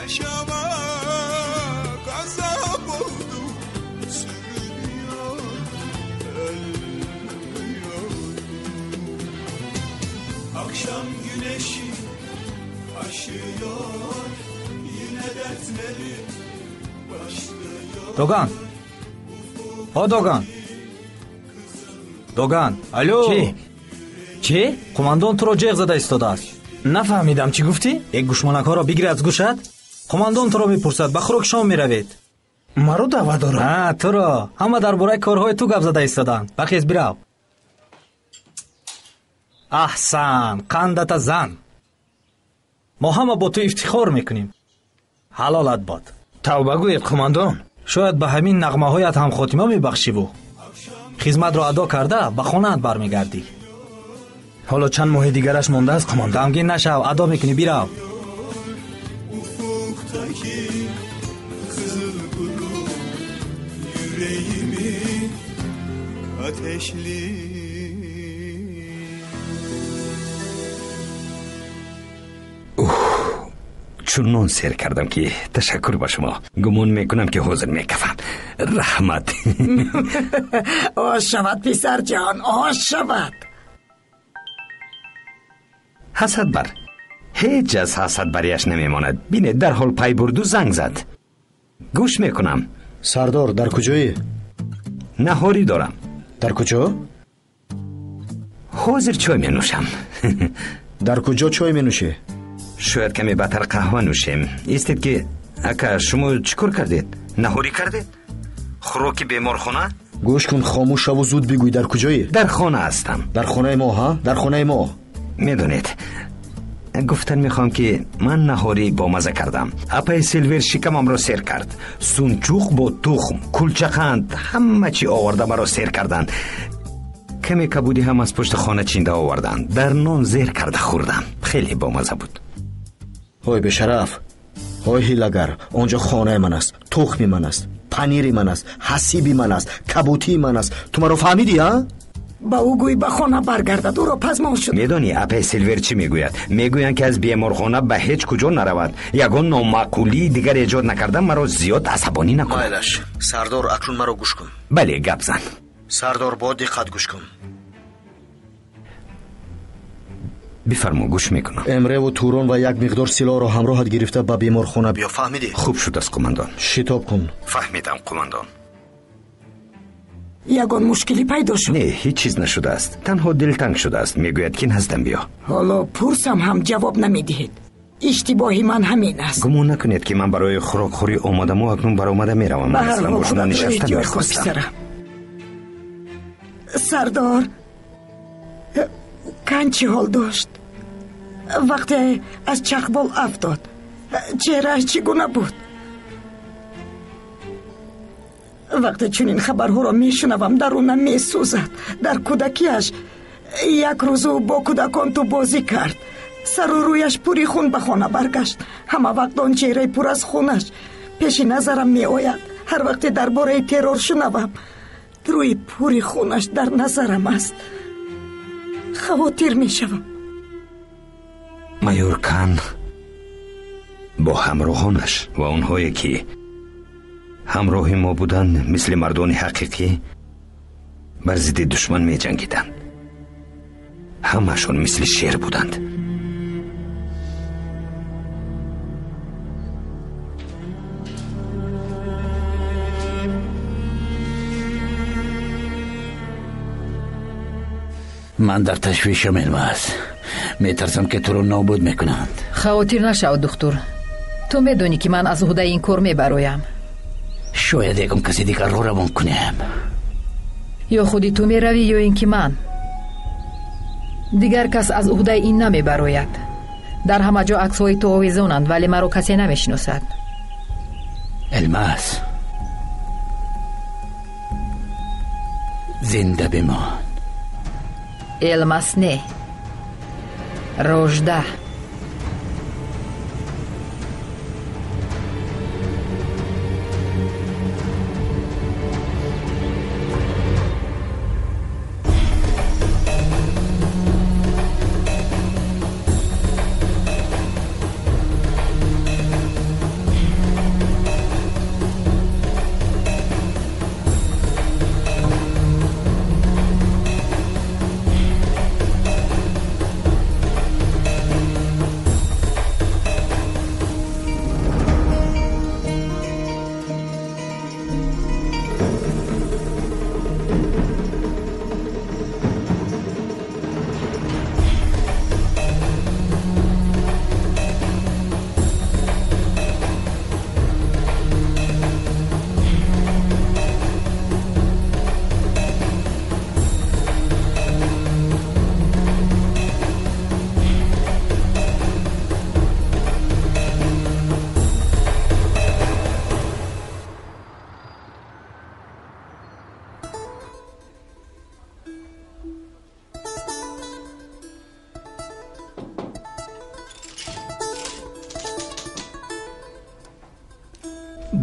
Yaşamak azap oldu, sürünüyor, ölüyorum. Akşam güneşi aşıyor, yine dertlerim başlıyor. Доган, о Доган, Доган, алло. Чӣ? Чӣ? Қумандон туро ҷеғ зада истодааст. Нафаҳмидам, чӣ гуфтӣ? Як гӯшмонакҳоро бигир аз гӯшат. Қумандон туро мепурсад, ба хӯроки шом меравед. Маро даъват дорад? А, туро. Ҳама дар бораи корҳои ту гап зада истоданд. Бахез, бирав. Аҳсан, қандата зан. Мо ҳама бо ту ифтихор мекунем. Ҳалолат бод. Тавба гӯед, қумандон. Шояд ба ҳамин нағмаҳоят ҳам хотима мебахшиву хизматро адо карда ба хонаат бармегардӣ. Ҳоло чанд моҳи дигараш мондааст, қумандон. Ғамгин нашав, адо мекунӣ, бирав. Ufuktaki kızıl grup yüreğimi ateşli. Чунон сер кардам, ки ташаккур ба шумо. Гумон мекунам, ки ҳозир мекафам. Раҳмат. Ош шавад, писарҷон, ош шавад. Ҳасад бар ҳеҷ аз ҳасадбарияш намемонад. Бинед, дарҳол пай бурду занг зад. Гӯш мекунам. Сардор, дар куҷоӣ? Наҳорӣ дорам. Дар куҷо? Ҳозир чой менӯшам. Дар куҷо чой менӯшӣ? Шояд каме баъдтар қаҳва нӯшем. Истед, ки ака, шумо чӣ кор кардед? Наҳорӣ кардед? Хӯроки беморхона? Гӯш кун, хомӯш шаву зуд бигӯй, дар куҷоӣ? Дар хона ҳастам. Дар хонаи мо, ҳа? Дар хонаи мо. Медонед, гуфтан мехоҳам, ки ман наҳорӣ бомаза кардам. Апаи Силвер шикамамро сер кард. Сунчуқ бо тухм, кулчақанд, ҳама чӣ оварда маро сер карданд. Каме кабудӣ ҳам аз пушти хона чинда оварданд, дар нон зер карда хӯрдам. Хеле бомаза буд. Ҳой бешараф, ҳой ҳилагар, он ҷо хонаи ман аст, тухми ман аст, панири ман аст, ҳасиби ман аст, кабутии ман аст. Ту маро фаҳмидӣ, а? Ба ӯ гӯй ба хона баргардад, ӯро пазмон шуд. Медонӣ, апаи Силвер чӣ мегӯяд? Мегӯянд, ки аз беморхона ба ҳеҷ куҷо наравад. Ягон номаъқулии дигар эҷод накарда, маро зиёд асабонӣ накунад. Майлаш, Сардор, акнун маро гӯш кун. Бале, гап зан. Сардор, бо диққат гӯш кун. Бифармо, гӯш мекунам. Эмреву Турон ва як миқдор силоҳро ҳамроҳат гирифта ба беморхона биё, фаҳмидӣ? Хуб шудааст, қумандон. Шитоб кун. Фаҳмидам, қумандон. Ягон мушкилӣ пайдо шуд? Не, ҳеҷ чиз нашудааст, танҳо дилтанг шудааст. Мегӯяд, ки наздам биё. Ҳоло пурсам ҳам ҷавоб намедиҳед. Иштибоҳи ман ҳамин аст. Гумон накунед, ки ман барои хӯрокхӯрӣ омадаму акнун баромада меравам. Ба ҳар Аслан ҳол бо шумо худатро нишастан эҳтиёт кун, мехостам. писарам. Сардор, Кан чӣ ҳол дошт вақте аз чахбол афтод? Чеҳрааш чӣ гуна буд? Вақте чунин хабарҳоро мешунавам, дарунам месӯзад. Дар кӯдакиаш як рӯз ӯ бо кӯдакон ту бозӣ кард, сару рӯяш пури хун ба хона баргашт. Ҳама вақт он чеҳраи пур аз хунаш пеши назарам меояд. Ҳар вақте дар бораи террор шунавам, рӯи пури хунаш дар назарам аст, хавотир мешавам. Майор Кан бо ҳамроҳонаш ва онҳое, ки ҳамроҳи мо буданд, мисли мардони ҳақиқӣ бар зидди душман меҷангиданд. Ҳамаашон мисли шер буданд. Ман дар ташвишам, Элмаз. Метарсам, ки туро нобуд мекунанд. Хавотир нашав, духтур. Ту медонӣ, ки ман аз уҳдаи ин кор мебароям. Шояд ягон каси дигарро равон кунем. Ё худи ту меравӣ, ё ин ки ман. Дигар кас аз уҳдаи ин намебарояд. Дар ҳама ҷо аксҳои ту овезонанд, вале маро касе намешиносад. Элмаз, зинда бимон. Элмас не, Рожда.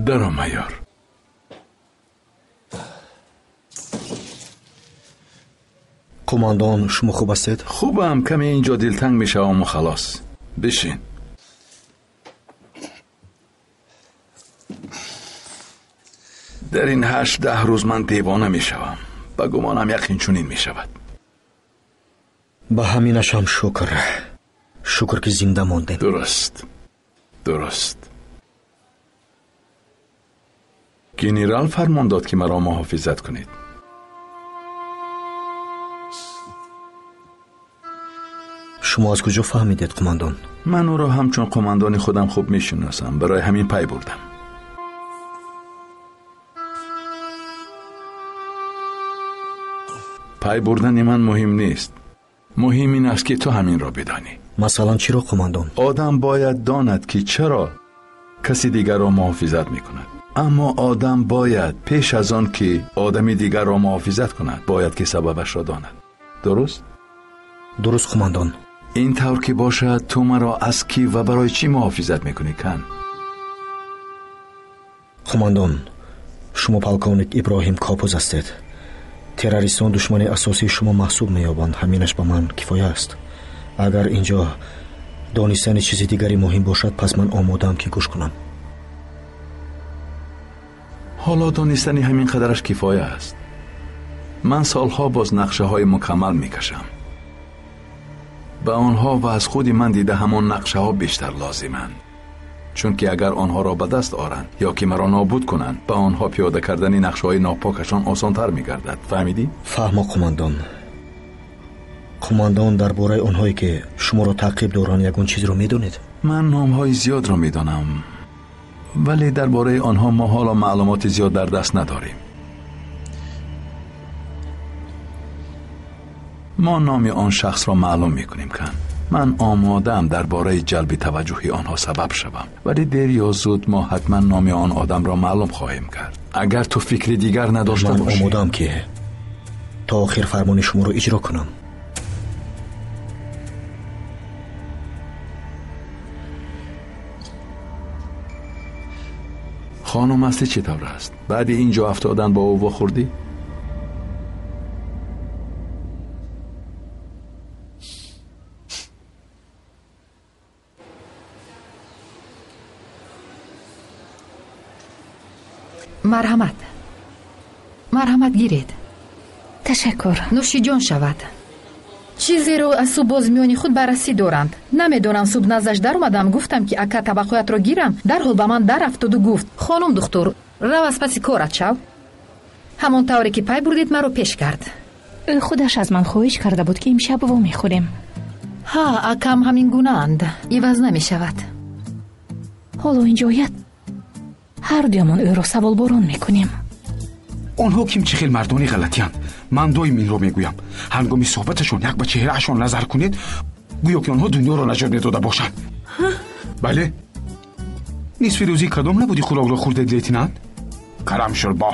Даро, майор. Қумандон, шумо хуб ҳастед? Хубам, каме инҷо дилтанг мешаваму халос. Бишин. Дар ин 8-10 рӯз ман девона мешавам. Ба гумонам яқин чунин мешавад. Ба ҳаминашам шукр. Шукр, ки зинда мондем. Дуруст, дуруст. Генерал фармон дод, ки маро муҳофизат кунед. Шумо аз куҷо фаҳмидед, қумандон? Ман ӯро ҳамчун қумандони худам хуб мешиносам, барои ҳамин пай бурдам. Пай бурдани ман муҳим нест. Муҳим ин аст, ки ту ҳаминро бидонӣ. Масалан, чиро, қумандон? Одам бояд донад, ки чаро каси дигарро муҳофизат мекунад. Аммо одам бояд пеш аз он ки одами дигарро муҳофизат кунад, бояд ки сабабашро донад. Дуруст? Дуруст, қумандон. Ин тавр ки бошад, ту маро аз кӣ ва барои чӣ муҳофизат мекунӣ, Кан? Қумандон, шумо полковник Иброҳим Копуз ҳастед. Террористон душмани асосии шумо маҳсуб меёбанд. Ҳаминаш ба ман кифоя аст. Агар инҷо донистани чизи дигаре муҳим бошад, пас ман омодаам, ки гӯш кунам. Ҳоло донистани ҳамин қадараш кифоя аст. Ман солҳо боз нақшаҳои мукаммал мекашам. Ба онҳо ва аз худи ман дида ҳамон нақшаҳо бештар лозиманд. Чунки агар онҳоро ба даст оранд ё ки маро нобуд кунанд, ба онҳо пиёда кардани нақшаҳои нопокашон осонтар мегардад. Фаҳмидӣ? Фаҳмо, қумандон. Қумандон, дар бораи онҳое ки шуморо таъқиб доранд ягон чизро медонед? Ман номҳои зиёдро медонам, вале дар бораи онҳо мо ҳоло маълумоти зиёд дар даст надорем. Мо номи он шахсро маълум мекунем, Кан. Ман омодаам дар бораи ҷалби таваҷҷӯҳи онҳо сабаб шавам, вале дер ё зуд мо ҳатман номи он одамро маълум хоҳем кард. Агар ту фикри дигар надошта бошӣ. Ман омодаам, ки то охир фармони шуморо иҷро кунам. Хонум Аслӣ чӣ тавр аст? Баъди ин ҷо афтодан бо ӯ вохӯрдӣ? Марҳамат, марҳамат, гиред. Ташаккур. Нӯши ҷон шавад. Чизеро аз субҳ боз миёни худ баррасӣ доранд. Намедонам, субҳ наздаш даромадам, гуфтам, ки ака табақоятро гирам, дарҳол ба ман дарафтоду гуфт: хонум духтур, рав аз паси корат шав. Ҳамон тавре ки пай бурдед, маро пеш кард. Ӯ худаш аз ман хоҳиш карда буд, ки имшаб вомехӯрем. Ҳа, акам ҳамин гунаанд, иваз намешавад. Ҳоло инҷоят ҳар дуямон ӯро саволборон мекунем. Онҳо ким чӣ хел мардони ғалатиянд. Ман доим инро мегӯям. Ҳангоми суҳбаташон як ба чеҳраашон назар кунед, гӯё ки онҳо дунёро наҷот медода бошанд. Бале, нисфи рӯзӣ кадом набуди хӯрокро хӯрдед, лейтенант? Карамшӯрбо,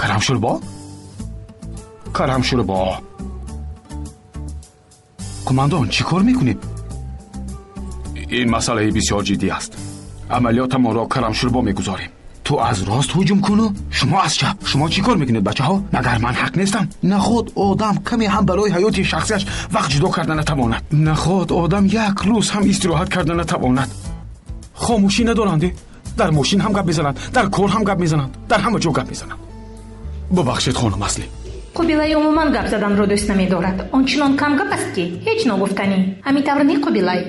карамшӯрбо, карамшӯрбо. Қумандон, чӣ кор мекунем? Ин масъалаи бисёр ҷиддӣ аст. Амалиётамонро карамшӯрбо мегузорем. Ту аз рост ҳуҷум куну, шумо аз чап. Шумо чӣ кор мекунед, бачаҳо? Магар ман ҳақ нестам? Наход одам каме ҳам барои ҳаёти шахсиаш вақт ҷудо карда натавонад. Наход одам як рӯз ҳам истироҳат карда натавонад. Хомӯшӣ надоранд. Дар мошин ҳам гап мезананд, дар кор ҳам гап мезананд, дар ҳама ҷо гап мезананд. Бубахшед, хонум Аслӣ. Қубилай умуман гап заданро дӯст намедорад. Он чунон камгап аст, ки ҳеҷ ногуфтанӣ. Ҳамин тавр не, Қубилай?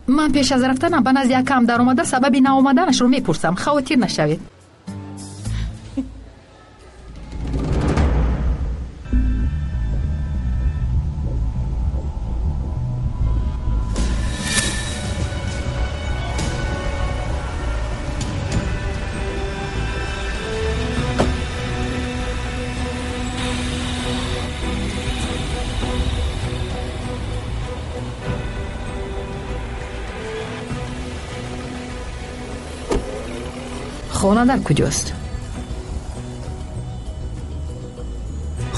Ман пеш аз рафтанам ба назди акам даромада сабаби наомаданашро мепурсам. Хавотир нашавед. Хона дар куҷост?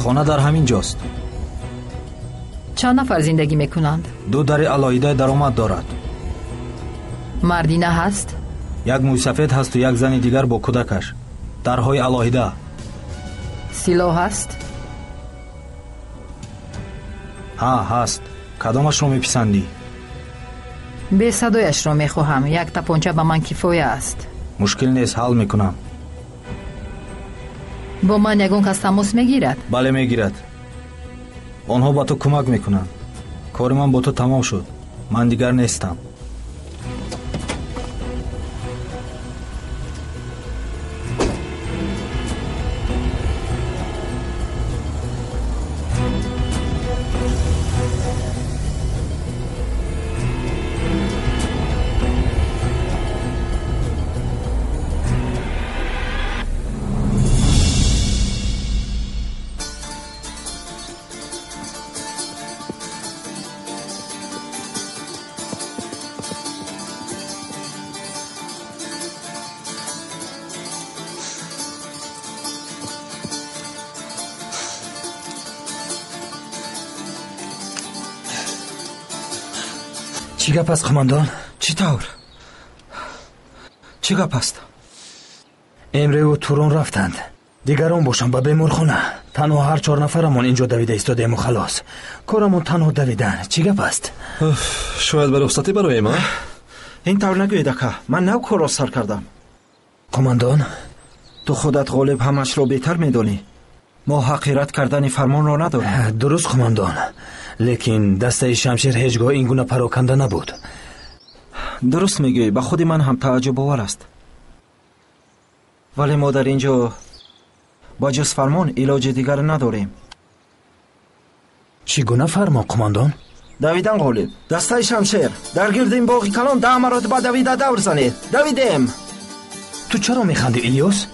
Хона дар ҳамин ҷост. Чанд нафар зиндагӣ мекунанд? Ду дари алоҳида даромад дорад. Мардина ҳаст? Як мӯйсафед ҳасту як зани дигар бо кӯдакаш. Дарҳои алоҳида. Силоҳ ҳаст? Ҳа, ҳаст. Кадомашро меписандӣ? Бесадояшро мехоҳам. Як тапонча ба ман кифоя аст. Мушкил нест, ҳал мекунам. Бо ман ягон кас тамос мегирад? Бале, мегирад. Онҳо ба ту кӯмак мекунанд. Кори ман бо ту тамом шуд. Ман дигар нестам. Чӣ гап аст, қумондон? Чӣ тавр? Чӣ гап аст? Эмреву Турон рафтанд. Дигарон бошанд ба беморхона. Танҳо ҳар чор нафарамон инҷо давида истодему халос. Корамон танҳо давидан. Чӣ гап аст? Шояд ба рухсатӣ бароем, а? Ин тавр нагӯед, ака. Ман нав корро сар кардам. Қумондон? Ту худат ғолиб ҳамашро беҳтар медонӣ. Мо ҳаққи рад кардани фармонро надорем. Дуруст, қумондон. Лекин дастаи шамшер ҳеҷ гоҳ ин гуна пароканда набуд. Дуруст мегӯӣ, ба худи ман ҳам тааҷҷубовар аст. Вале мо дар ин ҷо ба ҷуз фармон илоҷи дигар надорем. Чӣ гуна фармон, қумондон? Давидан, ғолиб. Дастаи шамшер дар гирди ин боғи калон 10 маротиба давида давр занед. Давидем. Ту чаро механдӣ, Илёс?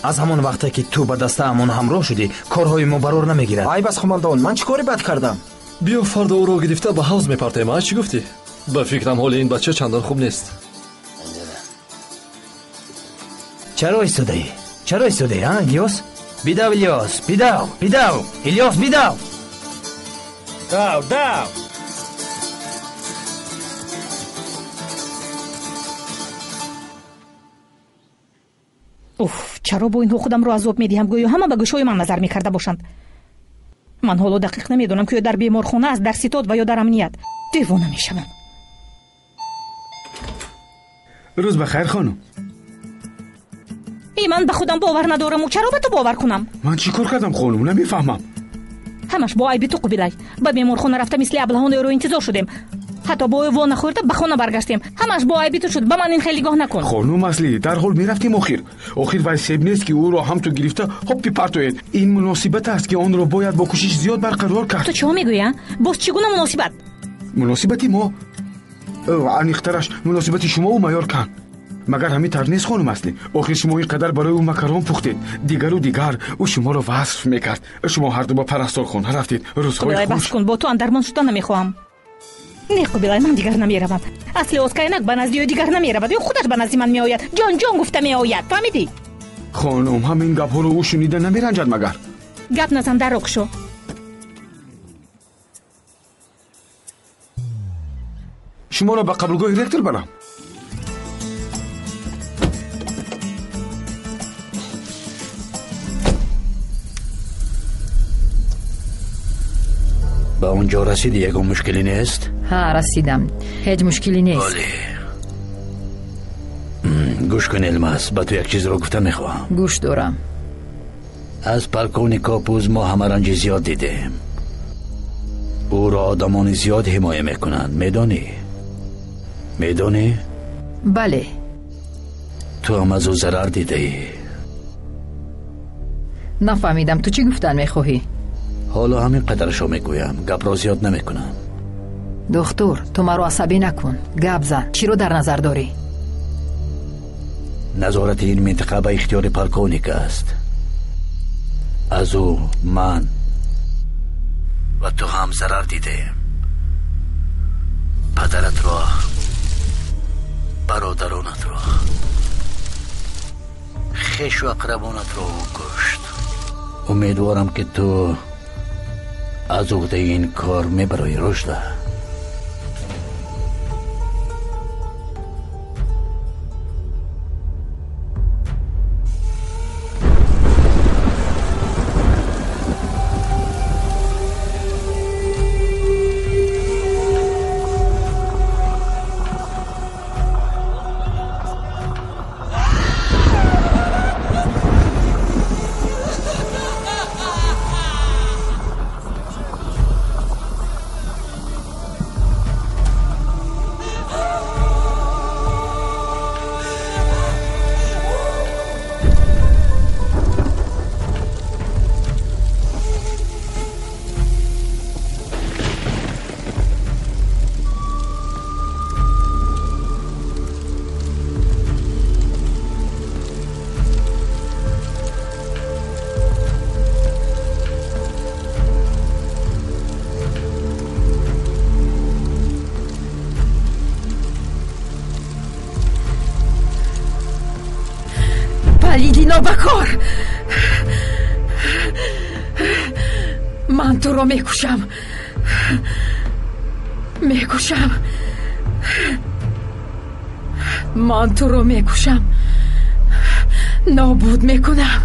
Аз ҳамон вақте ки ту ба дастаамон ҳамроҳ шудӣ, корҳои мо барор намегирад. Айб аст, қумондон, ман чӣ кори бад кардам? Биё фардо ӯро гирифта ба ҳавз мепартем, а? Чӣ гуфтӣ? Ба фикрам ҳоли ин бача чандон хуб нест. Чаро истодаӣ? Чаро истодаӣ, а, Илёс? Бидав, Илёс, бидав, бидав, Илёс, бидав! Дав, дав! Уф, чаро бо инҳо худамро азоб медиҳам? Гӯё ҳама ба гӯшҳои ман назар мекарда бошанд. Ман ҳоло дақиқ намедонам, ки ё дар беморхона аст, дар ситод ва ё дар амният. Девона мешавам. Рӯз ба хайр, хонум. Ман ба худам бовар надораму чаро ба ту бовар кунам? Ман чӣ кор кардам, хонум? Намефаҳмам. Ҳамаш бо айби ту, Қубилай. Ба беморхона рафта мисли аблаҳон ӯро интизор шудем. Ҳатто бо ӯ во нахӯрда ба хона баргаштем. Ҳамаш бо айби ту шуд. Ба ман ин хел нигоҳ накун. Хонум Асли, дарҳол мерафтем охир. Охир вай себ нест, ки ӯро ҳам ту гирифта ҳоп бипартоед. Ин муносибат аст, ки онро бояд бо кӯшиш зиёд барқарор кард. Ту чиҳо мегӯӣ, а? Боз чӣ гуна муносибат? Муносибати мо, аниқтараш муносибати шумову майор Кан. Магар ҳамин тавр нест, хонум Асли? Охир шумо ин қадар барои ӯ макарон пухтед. Дигару дигар ӯ шуморо васф мекард. Шумо ҳарду ба парасторхона рафтед. Рӯзҳои хуш. Бас кун, бо ту андармон шуда намехоҳам. Не, Қубилай, ман дигар намеравам. Асли Оскайнак ба назди ӯ дигар намеравад. Ё худаш ба назди ман меояд. Ҷон ҷон гуфта меояд. Фаҳмидӣ? Хонум, ҳамин гапҳоро ӯ шунида намеранҷад магар? Гап назан, дарро кушо. Шуморо ба қабулгоҳи ректор барам. Ба он ҷо расидӣ, ягон мушкилӣ нест? Ҳа, расидам. Ҳеҷ мушкилӣ нест. Олӣ. Гӯш кун, Элмаз, ба ту як чизро гуфта мехоҳам. Гӯш дорам. Аз полковник Копуз мо ҳама ранҷи зиёд дидем. Ӯро одамони зиёд ҳимоя мекунанд, медонӣ? Медонӣ? Бале. Ту ҳам аз ӯ зарар дидаӣ. Нафаҳмидам, ту чӣ гуфтан мехоҳӣ? Ҳоло ҳамин қадарашо мегӯям, гапро зиёд намекунам. Духтур, ту маро асабӣ накун. Гап зан. Чиро дар назар дорӣ? Назорати ин минтақа ба ихтиёри полковник аст. Аз ӯ ман ва ту ҳам зарар дидаем. Падаратро, бародаронатро, хешу ақрабонатро ӯ кушт. Умедворам, ки ту аз уҳдаи ин кор мебароӣ, Рушда. Палиди нобакор, ман туро мекушам, мекушам, ман туро мекушам, нобуд мекунам.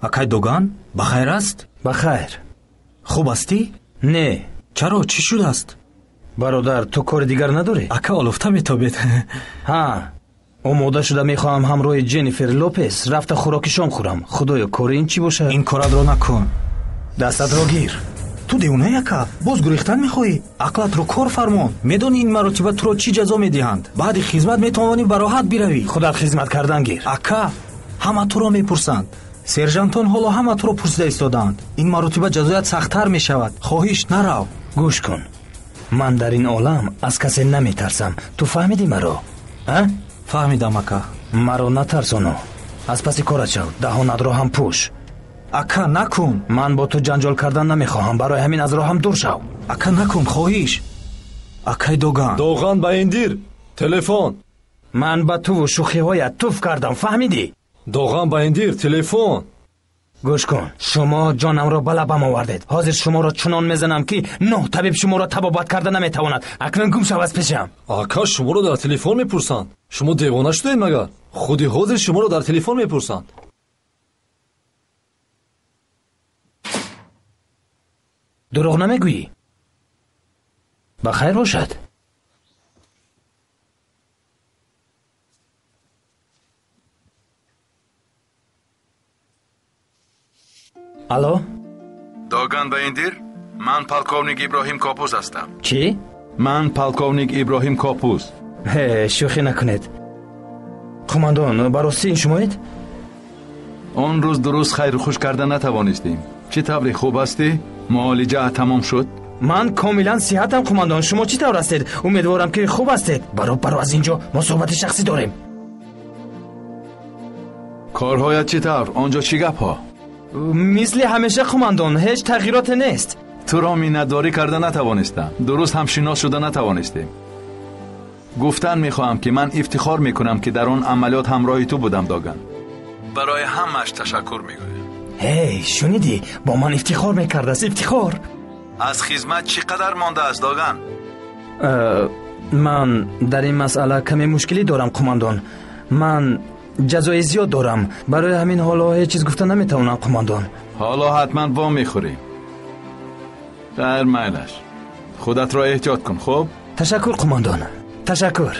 Акай Доган, ба хайр аст? Ба хайр. Хуб ҳастӣ? Не. Чаро, чӣ шудааст? Бародар, ту кори дигар надорӣ? Ака, олуфта метобед. Ҳа, омода шуда мехоҳам ҳамроҳи Ҷеннифер Лопес рафта хӯроки шом хӯрам. Худоё, кори ин чӣ бошад? Ин коратро накун. Дастатро гир. Ту девонаи, ака? Боз гурехтан мехоҳӣ? Ақлатро кор фармон. Медонӣ ин маротиба туро чӣ ҷазо медиҳанд? Баъди хизмат метавонӣ ба роҳат биравӣ. Худат хизмат кардан гир. Ака, ҳама туро мепурсанд. Сержантон ҳоло ҳама туро пурсида истодаанд. Ин маротиба ҷазоят сахттар мешавад. Хоҳиш, нарав. Гӯш кун, ман дар ин олам аз касе наметарсам. Ту фаҳмидӣ маро? А? Фаҳмидам, ака. Маро натарсоно. Аз паси корат шав, даҳонатро ҳам пӯш. Ака, накун. Ман бо ту ҷанҷол кардан намехоҳам, барои ҳамин аз роҳам дур шав. Ака, накун, хоҳиш. Акай Доган. Доган ба Индир, телефон. Ман ба туву шӯхиҳоят туф кардам, фаҳмидӣ? Доған ба Индир, телефон. Гӯш кун, шумо ҷонамро ба лабам овардед. Ҳозир шуморо чунон мезанам, ки нӯҳ табиб шуморо табобат карда наметавонад. Акнун гум шав аз пешам. Ака, шуморо дар телефон мепурсанд. Шумо девона шудаед магар? Худи ҳозир шуморо дар телефон мепурсанд. Дурӯғ намегӯӣ? Ба хайр бошад. Алло? Доган ба Индир, ман полковник Иброҳим Копуз ҳастам. Чӣ? Ман полковник Иброҳим Копуз. Ҳе, шӯхӣ накунед. Қумандон, ба ростӣ ин шумоед? Он рӯз дуруст хайру хуш карда натавонистем. Чӣ тавре, хуб ҳастӣ? Муолиҷа тамом шуд? Ман комилан сиҳатам, қумандон. Шумо чӣ тавр ҳастед? Умедворам, ки хуб ҳастед. Баро, баро аз ин ҷо, мо суҳбати шахсӣ дорем. Корҳоят чӣ тавр? Он ҷо чӣ гапҳо? Мисли ҳамеша, қумандон, ҳеҷ тағйироте нест. Туро миннатдорӣ карда натавонистам. Дуруст ҳамшинос шуда натавонистем. Гуфтан мехоҳам, ки ман ифтихор мекунам, ки дар он амалиёт ҳамроҳи ту будам, Доган. Барои ҳамааш ташаккур мегӯям. Ҳей, шунидӣ? Бо ман ифтихор мекардааст, ифтихор. Аз хизмат чӣ қадар мондааст, Доган? Ман дар ин масъала каме мушкилӣ дорам, қумандон. Ман ҷазои зиёд дорам. Барои ҳамин ҳоло ҳеҷ чиз гуфта наметавонам, қумандон. Ҳоло ҳатман во мехӯрем. Хайр, майлаш. Худатро эҳтиёт кун, хуб? Ташаккур, қумандон. Ташаккур.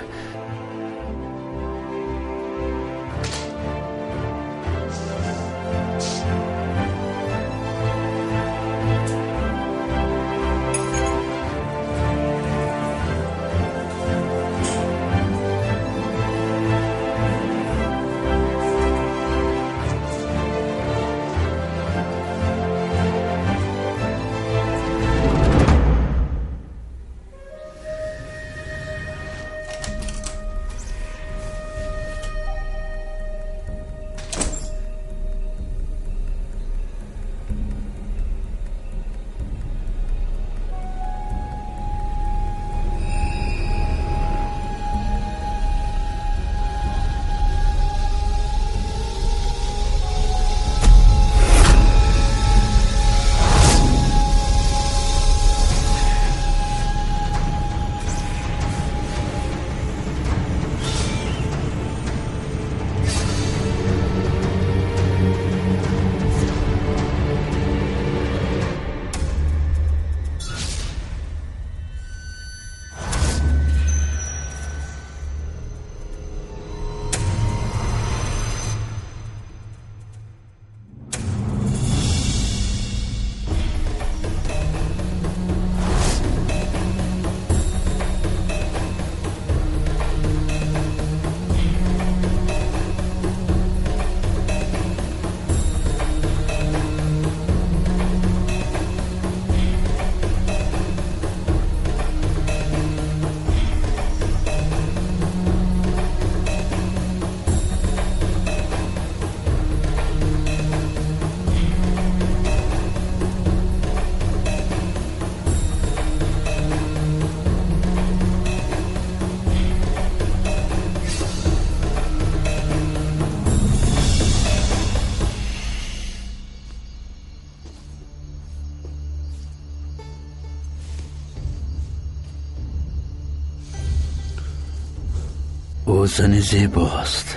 Ӯ зани зебост.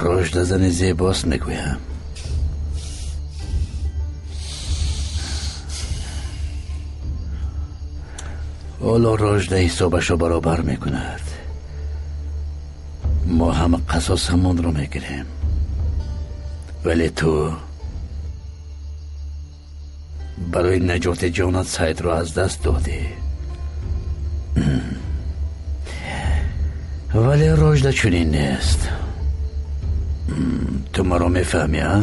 Рожда зани зебост, мегӯям. Ҳоло Рожда ҳисобашро баробар мекунад. Мо ҳама қасосамонро мегирем. Вале ту барои наҷоти ҷонат Саидро аз даст додӣ. Вале Рожда чунин нест. Ту маро мефаҳмӣ, а?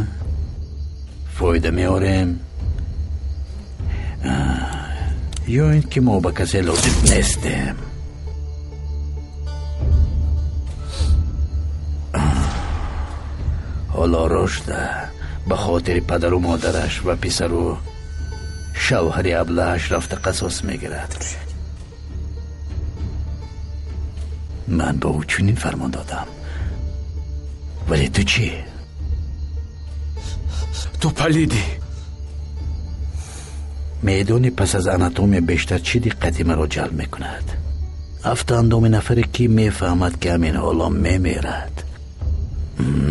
Фоида меорем ё ин ки мо ба касе лозим нестем. Ҳоло Рожда ба хотири падару модараш ва писару шавҳари аблаҳаш рафта қасос мегирад. Ман ба ӯ чунин фармон додам. Вале ту чӣ? Ту палидӣ. Медонӣ пас аз анатомия бештар чӣ диққати маро ҷалб мекунад? Афтаандоми нафаре ки мефаҳмад ки ҳамин ҳоло мемирад.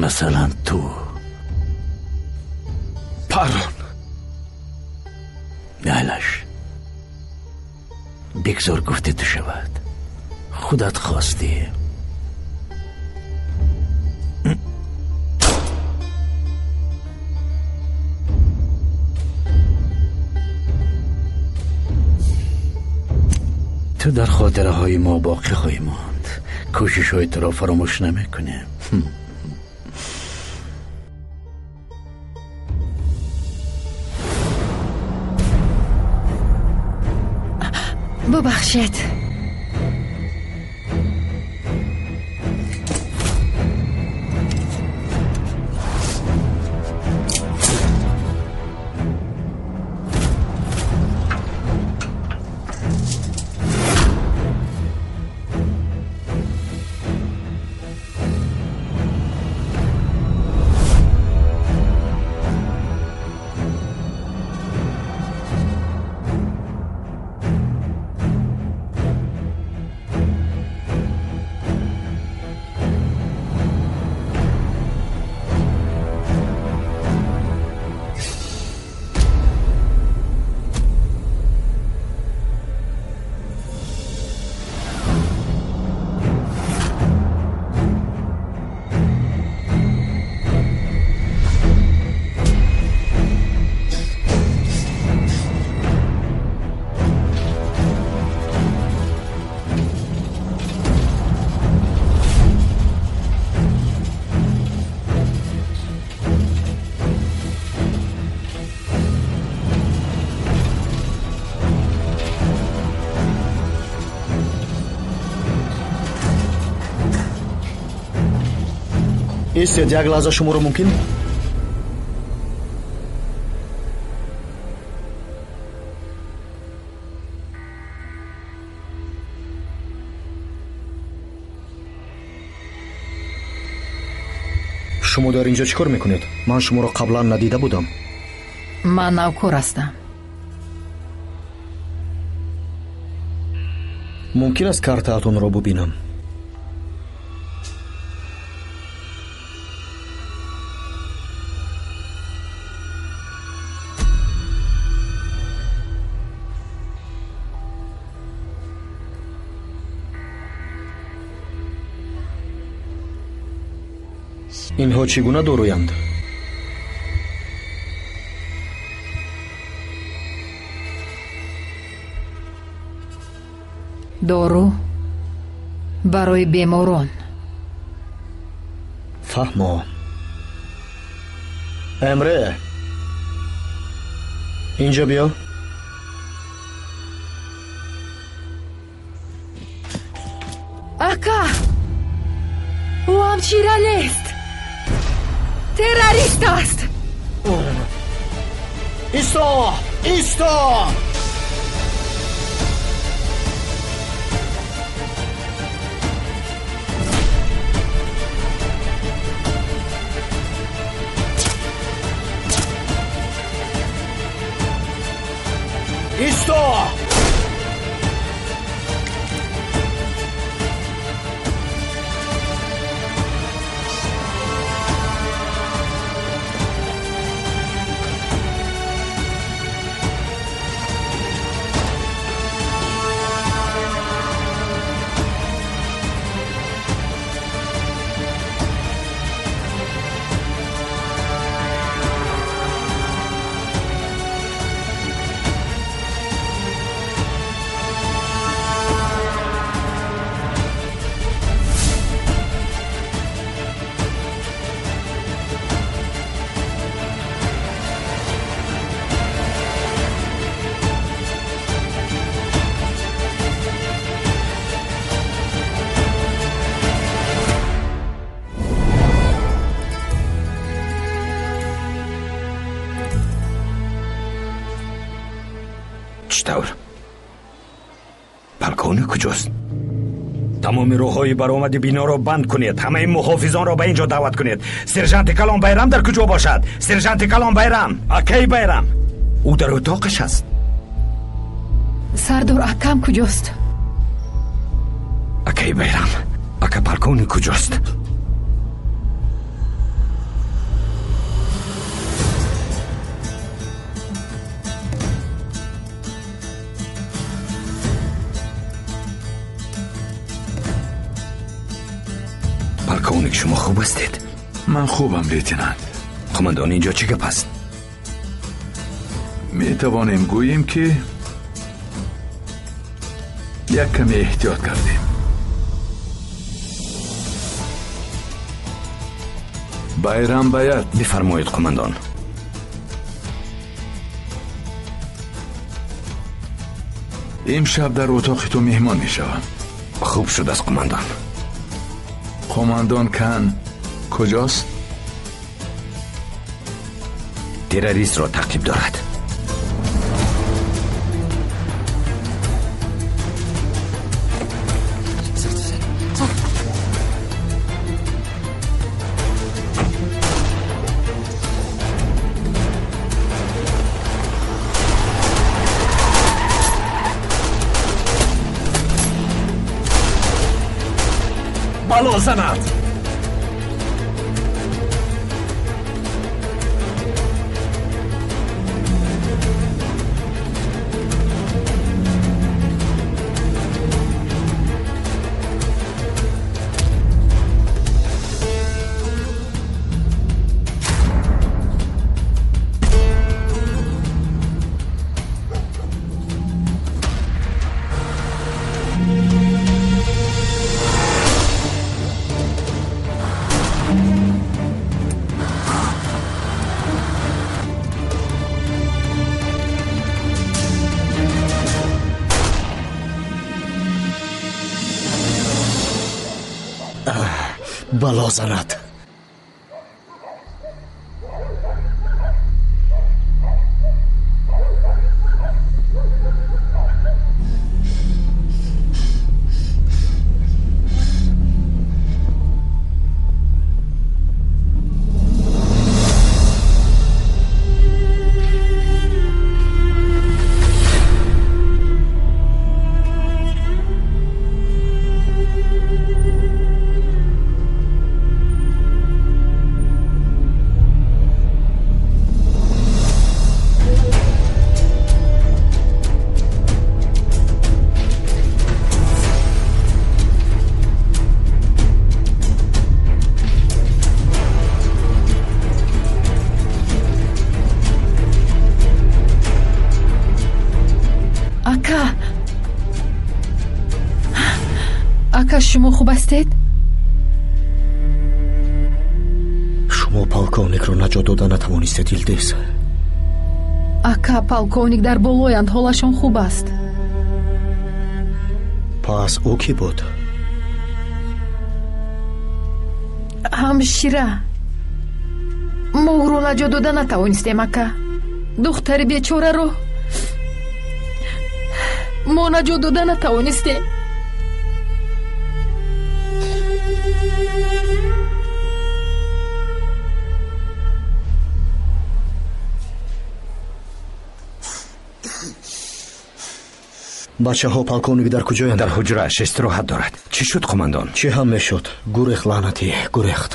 Масалан ту. Парон. Айлаш, бигзор гуфти ту шавад. Худат хостӣ. Ту дар хотираҳои мо боқӣ хоҳӣ монд. Кӯшишҳои туро фаромӯш намекунем. Бубахшед. Истед, як лаҳза шуморо мумкин? Шумо дар инҷо чӣ кор мекунед? Ман шуморо қаблан надида будам. Ман навкор ҳастам. Мумкин аст картаатонро бубинам? Инҳо чӣ гуна дорӯянд? Дору барои беморон. Фаҳмо. Эмре, инҷо биё. Ака, ӯ ҳамчира нест. Террорист аст. Исто! Исто! Исто! Чӣ тавр? Полковник куҷост? Тамоми роҳҳои баромади биноро банд кунед. Ҳамаи муҳофизонро ба ин ҷо даъват кунед. Сержанти калон Байрам дар куҷо бошад? Сержанти калон Байрам, акаи Байрам. Ӯ дар утоқаш аст. Сардор, акам куҷост? Акаи Байрам, ака полковник куҷост? Полковник, шумо хуб ҳастед? Ман хубам, лейтенант. Қумандон, инҷо чӣ гап аст? Метавонем гӯем, ки як каме эҳтиёт кардем. Байрам Баят. Бифармоед, қумандон. Имшаб дар утоқи ту меҳмон мешавам. Хуб шудааст, қумандон. Қумандон Кан куҷост? Террористро таъқиб дорад. Бало занад! Бало занад! Ака, шумо хуб ҳастед? Шумо полковникро наҷот дода натавонистед, Илдиз. Ака, полковник дар болоянд, ҳолашон хуб аст. Пас ӯ кӣ буд? Ҳамшира. Мо ӯро наҷот дода натавонистем, ака. Духтари бечораро мо наҷот дода натавонистем. Бачаҳо, полковник дар куҷоянд? Дар ҳуҷрааш истироҳат дорад. Чӣ шуд, қумандон? Чӣ ҳам мешуд? Гурехт, лаънатӣ, гурехт.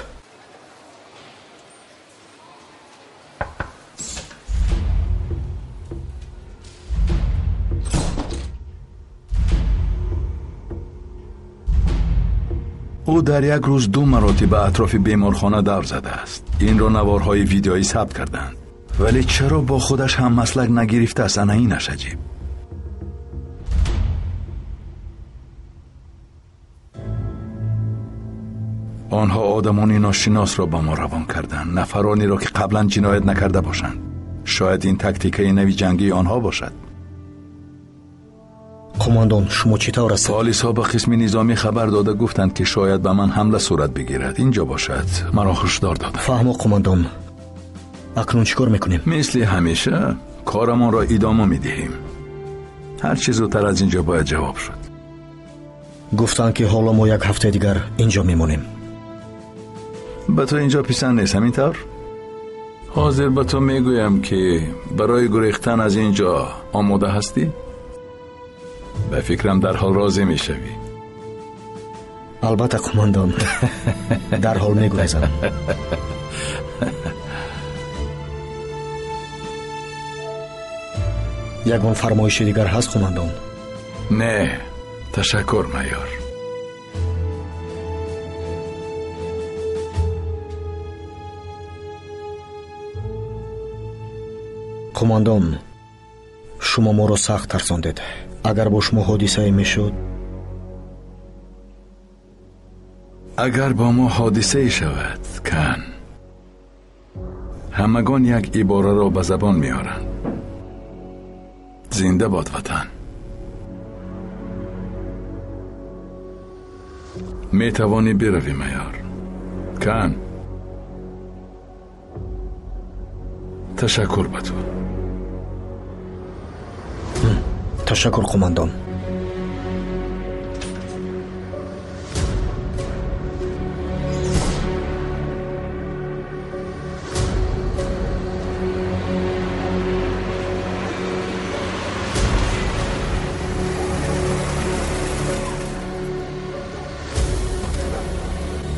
Ӯ дар як рӯз 2 маротиба атрофи беморхона давр задааст. Инро наворҳои видеоӣ сабт карданд. Вале чаро бо худаш ҳам маслак нагирифтааст, ана инаш аҷиб. Онҳо одамони ношиносро ба мо равон карданд, нафаронеро ки қаблан ҷиноят накарда бошанд. Шояд ин тактикаи нави ҷангии онҳо бошад. Қумандон, шумо чӣ тавр ҳастед? Полисҳо ба қисми низомӣ хабар дода гуфтанд, ки шояд ба ман ҳамла сурат бигирад. Инҷо бошад, маро ҳушдор доданд. Фаҳмо, қумандон. Акнун чӣ кор мекунем? Мисли ҳамеша корамонро идома медиҳем. Ҳар чӣ зудтар аз ин ҷо бояд ҷавоб шуд. Гуфтанд, ки ҳоло мо як ҳафтаи дигар инҷо мемонем. Ба ту инҷо писанд нест, ҳамин тавр? Ҳозир ба ту мегӯям, ки барои гурехтан аз ин ҷо омода ҳастӣ? Ба фикрам дарҳол розӣ мешавӣ. Албатта, қумандон, дарҳол мегурезам. Ягон фармоиши дигар ҳаст, қумандон? Не, ташаккур, майор. Қумандон, шумо моро сахт тарсондед. Агар бо шумо ҳодисае мешуд? Агар бо мо ҳодисае шавад, кан, ҳамагон як ибораро ба забон меоранд: зинда бод ватан. Метавонӣ биравӣ, майор. Кан, ташаккур ба ту. Ташаккур, қумандон.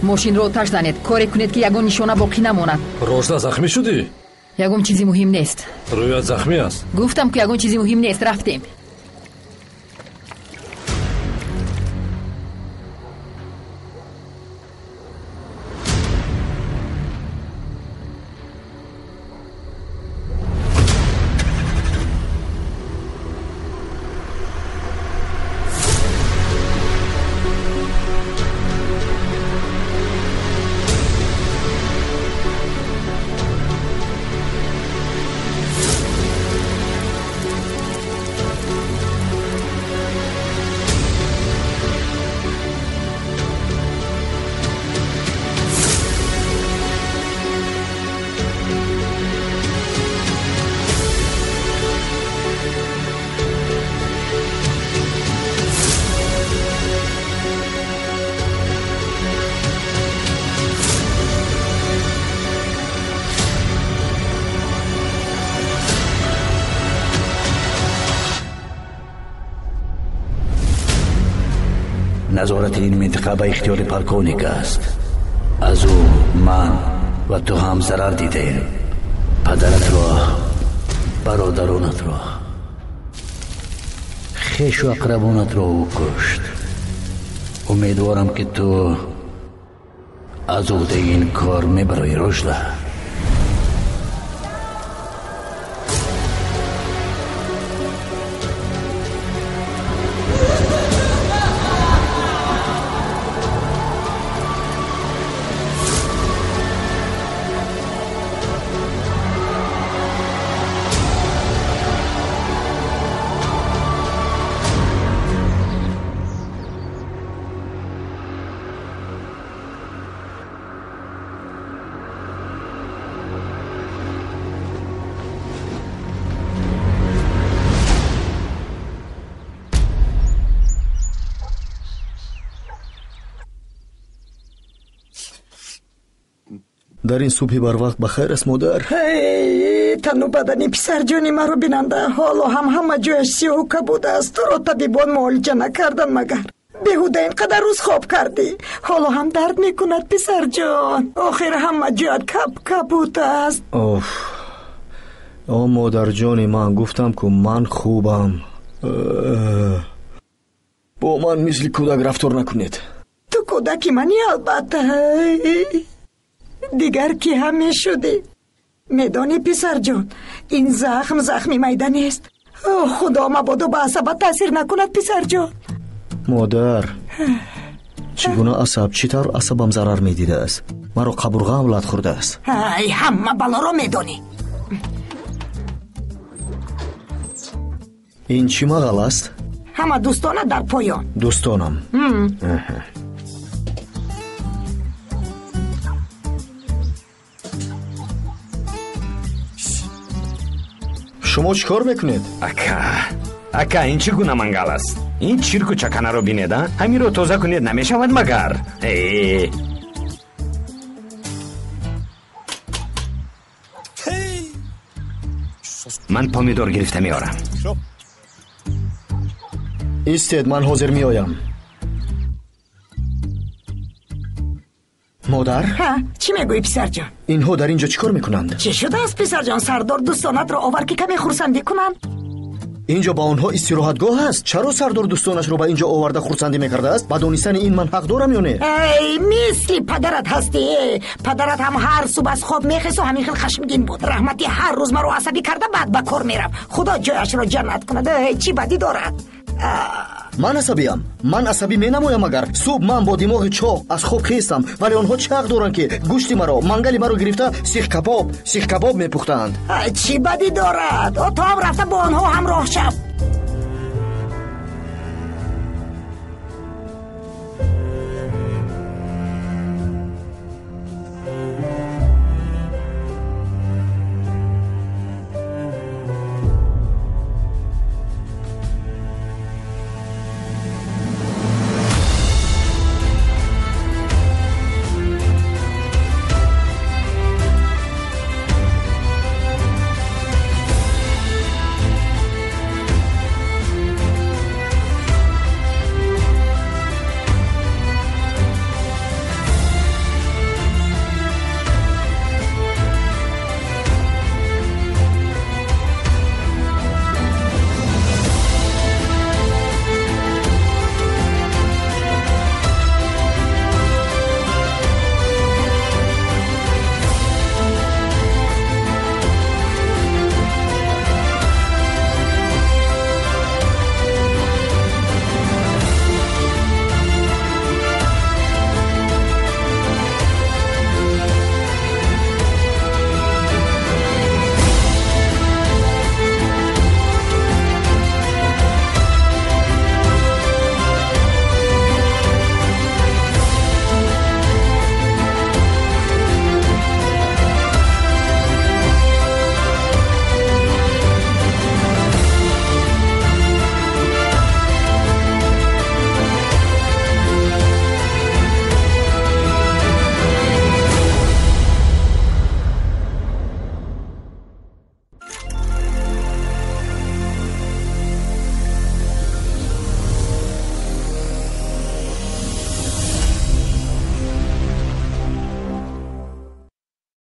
Мошинро оташ занед, коре кунед, ки ягон нишона боқӣ намонад. Рожда, захмӣ шудӣ? Ягон чизи муҳим нест. Рӯят захмӣ аст. Гуфтам, ки ягон чизи муҳим нест. Рафтем. Назорати ин минтақа ба ихтиёри полковник аст. Аз ӯ ман ва ту ҳам зарар дидаем. Падаратро, бародаронатро, хешу ақрабонатро ӯ кушт. Умедворам, ки ту аз уҳдаи ин кор мебароӣ, Рожда. Дар ин субҳи барвақт ба хайр аст, модар? Тану бадани писарҷони маро бинанда, ҳоло ҳам ҳама ҷояш сиёҳу кабуд аст. Туро табибон муолиҷа накардан магар? Беҳуда ин қадар рӯз хоб кардӣ. Ҳоло ҳам дард мекунад, писарҷон. Охир ҳама ҷоят каб-кабуд аст. Оф, о модарҷони ман, гуфтам, ку ман хубам. Бо ман мисли кӯдак рафтор накунед. Ту кӯдаки манӣ, албатта. Дигар ки ҳам мешудӣ. Медонӣ, писарҷон, ин захм захми майда нест. Худо мабодо ба асабат таъсир накунад, писарҷон. Модар, чӣ гуна асаб? Чӣ тавр асабам зарар медидааст? Маро қабурғаам лат хӯрдааст. Ай, ҳама балоро медонӣ. Ин чӣ мағал аст? Ҳама дӯстона дар поён. Дӯстонам. Шумо чӣ кор мекунед? Ака, Ака, ин чӣ гуна мангал аст? Ин чирку чаканаро бинед, а? Ҳаминро тоза кунед намешавад магар? Э. Ман помидор гирифта меорам. Истед, ман ҳозир меоям. Модар? Ҳа, чӣ мегӯӣ, писарҷон? Инҳо дар ин ҷо чӣ кор мекунанд? Чӣ шудааст, писарҷон? Сардор дӯстонатро овар, ки каме хурсандӣ кунанд. Ин ҷо ба онҳо истироҳатгоҳ аст. Чаро сардор дӯстонашро ба ин ҷо оварда хурсандӣ мекардааст? Ба донистани ин ман ҳақ дорам ё не? Эй, мисли падарат ҳастӣ. Падарат ҳам ҳар субҳ аз хоб мехесту ҳамин хел хашмгин буд. Раҳматӣ ҳар рӯз маро асабӣ карда, баъд ба кор мерафт. Худо ҷояшро ҷаннат кунад. Эй, чӣ бадӣ дорад? Ман асабиям. Ман асабӣ менамоям агар субҳ ман бо димоғи чоқ аз хоб хестам, вале онҳо чӣ ҳақ доранд, ки гӯшти маро, мангали маро гирифта сихкабоб, сихкабоб мепухтаанд? Чӣ бадӣ дорад? О, ту ҳам рафта бо онҳо ҳамроҳ шав.